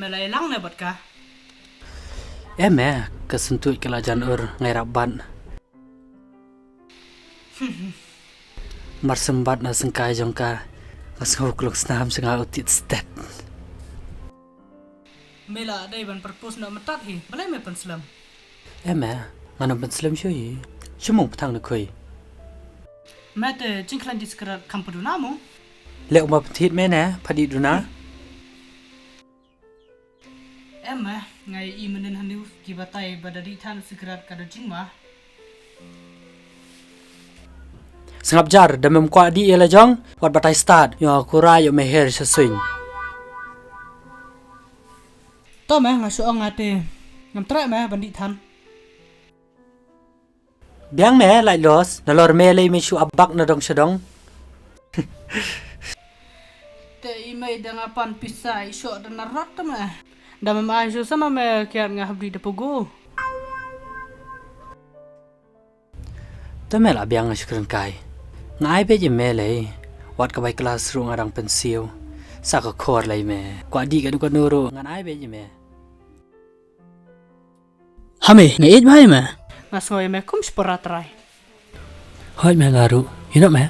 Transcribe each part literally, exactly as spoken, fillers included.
Me la ïalang ne bad ka? Em me, ka syntuid ka la jan ur, nga ïarap bad. Mar shem bad na syngkai jong ka, nga sngew kluk snam sha nga u tied stet. Me la dei ban propose noh mynta hi, balei me pynslem? Em me, ngan ym pynslem shuh hi. Shu mung pyrthang na khuid. Me te jingkhlaiñ dih sikret kham pat duna mo? Leh u ma pynthied me ne, pat dih duna. Em me, nga ïohi mynnin hangne ki batai ba da dih than sikret ka da jingma. Sngap jar, da mem kwah dih ïa la jong, wat batai stad, ïoh nga kura ïoh me her sha suiñ. To me, nga shu ong nga te, ngam treh me ban dih than. Biang me, lait los, nalor me lei me shu abak na dong sha dong. Te i mei da nga pan pisa i shoh da na rot te me. Da me ma shu sama me kiat nga hapdi da pugu. Te me la biang nga shu kren kai. Nga ai beit ïa me lei. Wat ka bai klas ruh nga dang pynsiew. Sa ka khor lei me. Kwah dih kano kano ruh ngan ai beit ïa me. Ha me, nga ïeit bha ïa me. Nga sngew ïa me kum shipara trai. Hooid me nga ruh. Ïa no me?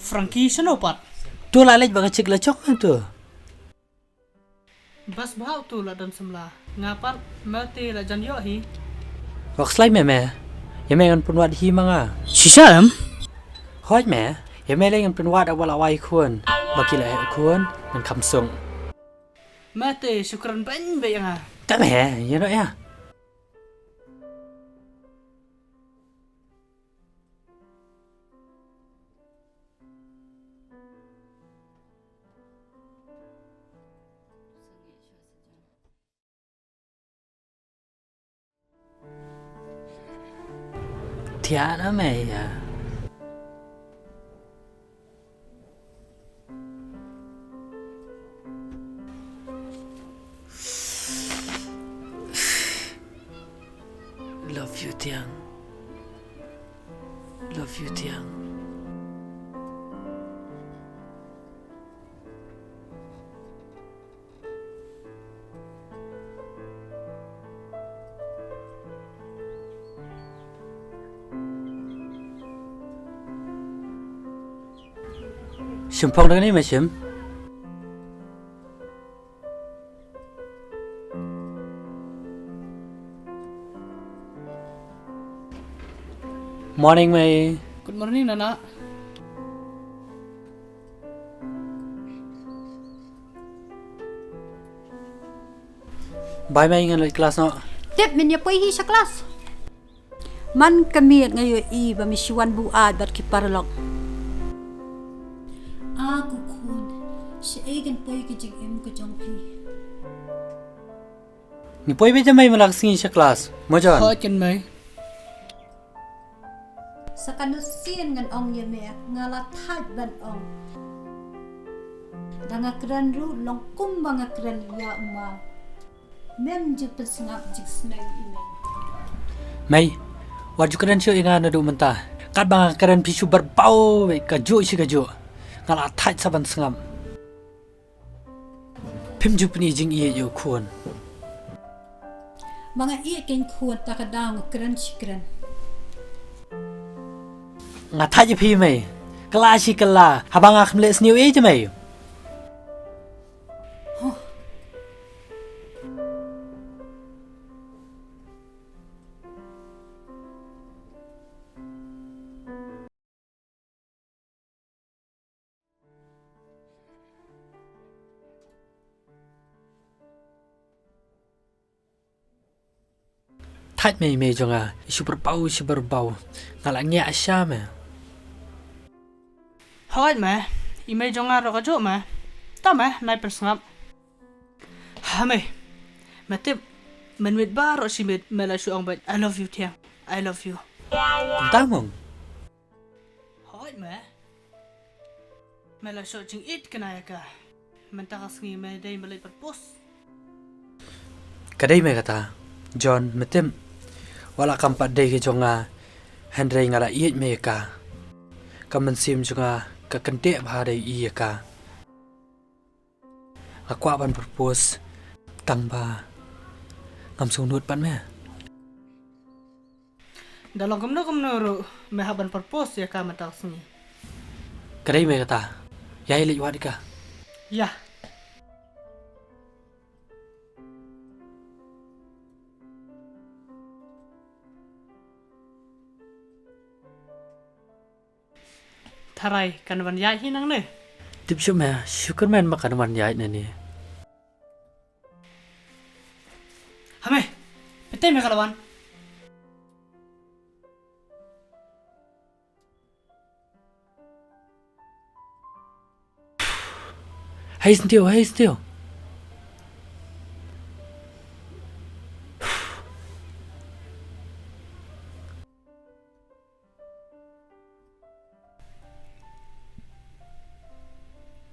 Frankie shano pat? Tu la leit ba ka chik la chok me tu. Bas bha tu la don samla. Nga pat me te la jan ïoh hi. Wak slai me me. Ïa me ngan pynwad hi ma nga. Shisha em? Hooid me. Ïa me lei ngan pynwad ïa ba la wai khun. Ba ki la heh khun ngan kham sung. Me te shu kren beiñ beiñ ïa nga. Te me, ïa no ïa. Thiah na me ïa. Love you Thiang. Love you Thiang. Shim phong dang ni me shim. Morning Mei. Good morning Nana. Bye Mei, ngan leit klas noh. Tip, men ïa poi hi sha klas. Man ka miet nga ïohi ba me shu wan buaid bad ki paralok. A ko khun, shaei kan poi ka jingim ka jong phi? Ngi poi beit Mei mynta ka sngi sha klas. Mo John. Hooid keiñ Mei. Sa kano sien ngan ong ïa me, nga la thait ban ong. Da nga kren ruh long kumba nga kren ïa u ma. Mem ju pynsngap jingsneng i Mei. Mei, wat ju kren shuh ïa nga naduh mynta. Katba nga kren phi shu barbaw, Mei, kajuh shi kajuh. Nga la thait sa ban sngap. Phim ju pyni jingïeit ïa u khun. Ma nga ïeit kein khun, ta ka daw nga kren shi kren. Nga thait ïa phi Mei. Kylla shi kylla. Haba nga khlem leh sniew ei te Mei. Huh. Thait me i mei jong nga, i shu barbaw, i shu barbaw. Nga la ngiah sha me. Hooid me, i mei jong nga ruh kajuh me. Ta me, nai pynsngap. Ha mei. Me tip, mynmiet baroh shi miet me la shu ong beit I love you Thiang. I love you. Kumta mo. Hooid me. Me la shoh jingïeit kane ïa ka. Mynta ka sngi me dei me leit propose. Ka dei me kata. John, me tip. Wat la kam pat dei ka jong nga. Hynrei nga la ïeit me ïa ka. Ka mynsiem jong nga ka kyndit bha da i ïa ka. Nga kwah ban propose, tang ba ngam sngewnud pat me. Da long kumno kumno ruh me hap ban propose ïa ka mynta ka sngi. Ka dei me kata. Ïa leit wad ïa ka. Ïa. Tharai kan wan ïaid hi nangne. Tip shuh me, shu kyrmen ma kan wan ïaid nangne. Hame, pete me ka la wan. Hei sentiw, hei sentiw.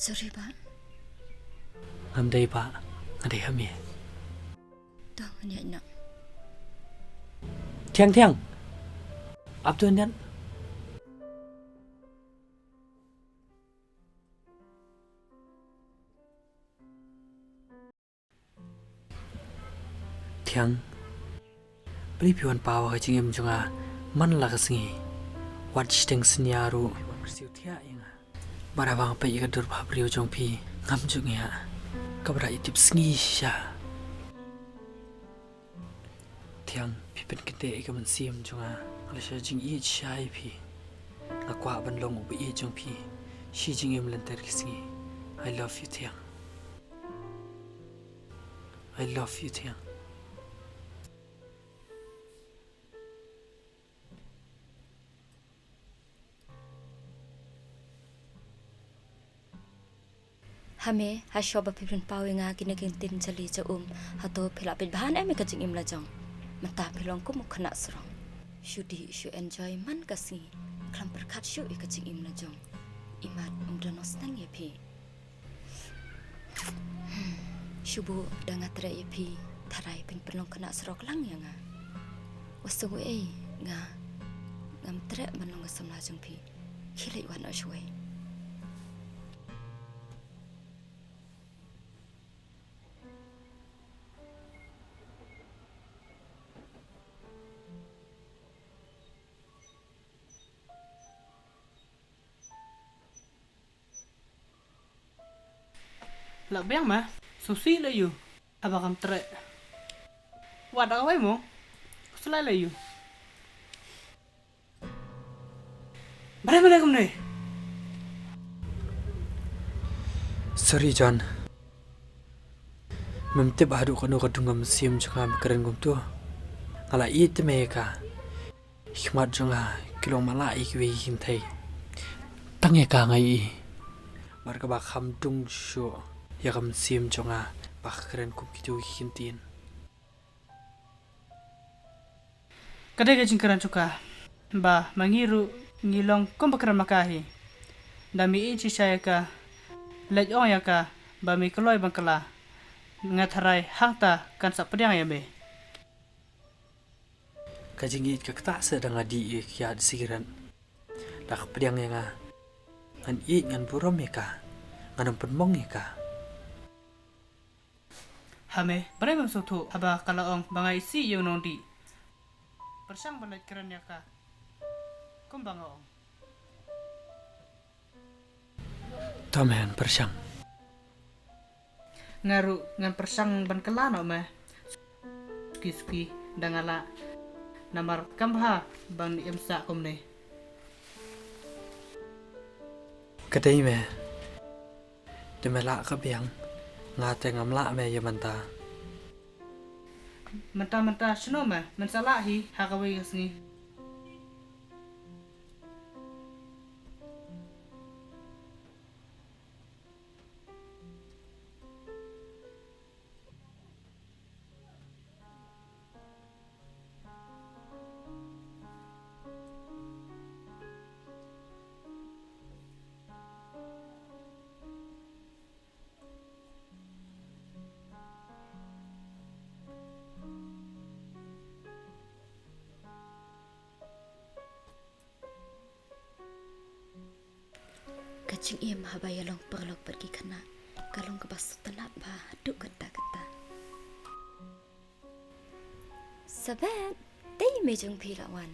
Sorry ba. Ngam dei ba, nga dei Hame. To ngan ïaid noh. Thiang, Thiang. Ap tu nyan. Thiang. Balei phi wan paw ha ka jingim jong nga man la ka sngi? Wat shiteng snia ruh. Phi wan kyrsiew thiah ïa nga. Bad haba nga peit ïa ka dur bhabriew jong phi, ngam ju ngiah. Kaba da ïa tip sngi shisha. Thiang, phi pynkyndit ïa ka mynsiem jong nga. Nga la shah jingïeit shisha ïa phi. Nga kwah ban long u ba ïeit jong phi shi jingim lynter ki sngi. I love you Thiang. I love you Thiang. Hame, ha shuwa ba phi pynpaw ïa nga kine ki ktien jali ja um, hato phi la peit bha ne em ïa ka jingim la jong? Mynta phi long kum u khynnah sarong. Shu dih shu enjoy man ka sngi. Khlem pyrkhat shuh ïa ka jingim la jong. Imat um don nongsneng ïa phi. Hmm, shu buh da nga treh ïa phi, tharai phin pynlong khynnah sarok lang ïa nga. Wat sngew ei, nga ngam treh ban long ka samla jong phi. Khie leit wad noh shawei. Lah biang ma, sngewsih leh ïa u. Haba kam treh. Wad da kawei mo. Khuslai leh ïa u. Balei, balei kumne? Sorry John. Mem tip haduh kano ka dung ka mynsiem jong nga me kren kumto. Nga la ïeit te me ïa ka. Ki khmat jong nga ki long matlah ïa kiwei ki kynthei. Tang ïa ka nga ïohi. Bad kaba kham dung shuh ïa ka mynsiem jong nga ba ka kren kum kito ki ktien. Ka dei ka jingkren jong ka ba ma ngi ruh ngi long kum ba kren ma ka hi. Da me ïeit shisha ïa ka, leit ong ïa ka ba me kloi ban kylla. Nga tharai hangta kan sa pdiang ïa me. Ka jingïeit ka ktah seh da nga dih ïa ka kiad sigaret. Da ka pdiang ïa nga, ngan ïeit ngan burom ïa ka, ngan ym pynmong ïa ka. Hame, balei mem sngewthuh haba ka la ong ba nga isih ïa u nongdih? Pyrshang ban leit kren ïa ka kumba nga ong. To me, ngan pyrshang. Nga ruh ngan pyrshang ban kylla noh me. Suki suki da nga lah. Namar kam bha ban im sah kumne. Ka dei me. Te me lah ka biang. Nga te ngam lah me ïa mynta. Mynta mynta shano me? Men sa lah hi ha kawei ka sngi. Ka jingim haba ïalong paralok bad ki khynnah Ka long kaba sngewtynnat bha haduh katta katta. Sabet, dei mei jong phi la wan.